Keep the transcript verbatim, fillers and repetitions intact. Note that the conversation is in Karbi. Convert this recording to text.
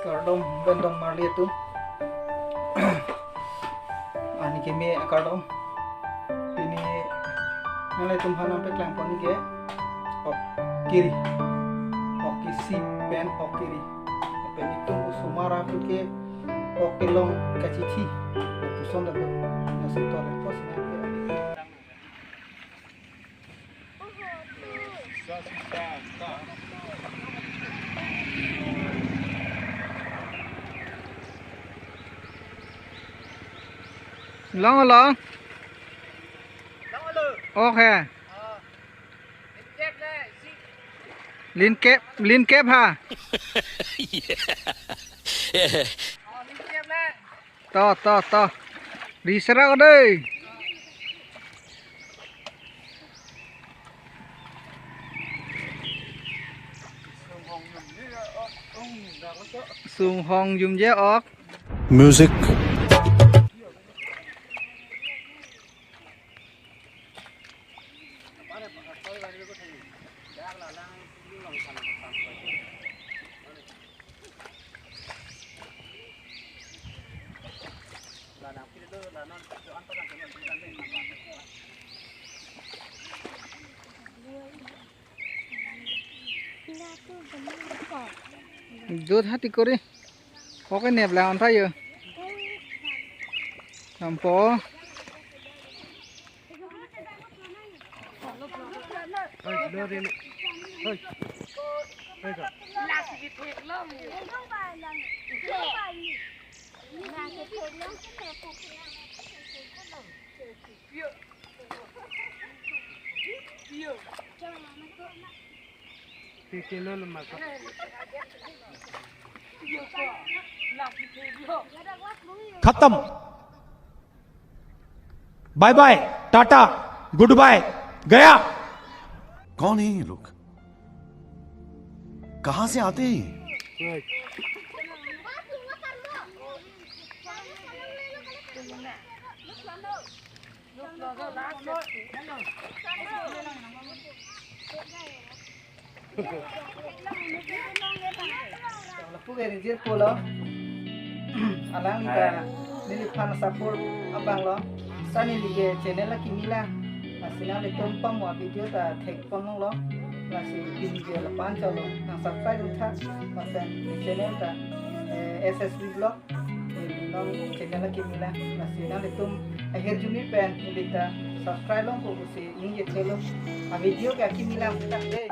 Kardom, bendong marli atum. Ani keme akardom. Pini nanglitum aphan nangpaklang pon ke ok kiri. Ok isi pen ok kiri. Pen itum osomar aphan ke ok kelong kachithi. Puson da na suto le pos na ke. Long, long. Okay. Lin kep, lin kep ha. To, to, to. Risra dei. Sunghong jumje ok. Music. Dut hati kori. Oke, nep lang tha yo. Nampo. खत्म। Bye bye, tata, goodbye, गया। कौन है ये लोग? कहाँ से आते हैं ये? Lapu ke ringjir pulo. Alangli ta neliphan support abang lo. Sa neli ke channel akimi lang. Lasi nanglitum pamu a-video ta thek pon longlo. Lasi pini ke lapu-an cholo. Nang subscribe un tha. Lapen channel ta, eh, S S V Vlog. Eh, neli channel akimi lang. Lasi nanglitum ahirjume pen neli ta subscribe long ko pusi ningje thelo. A-video ke akimi lang ta dei.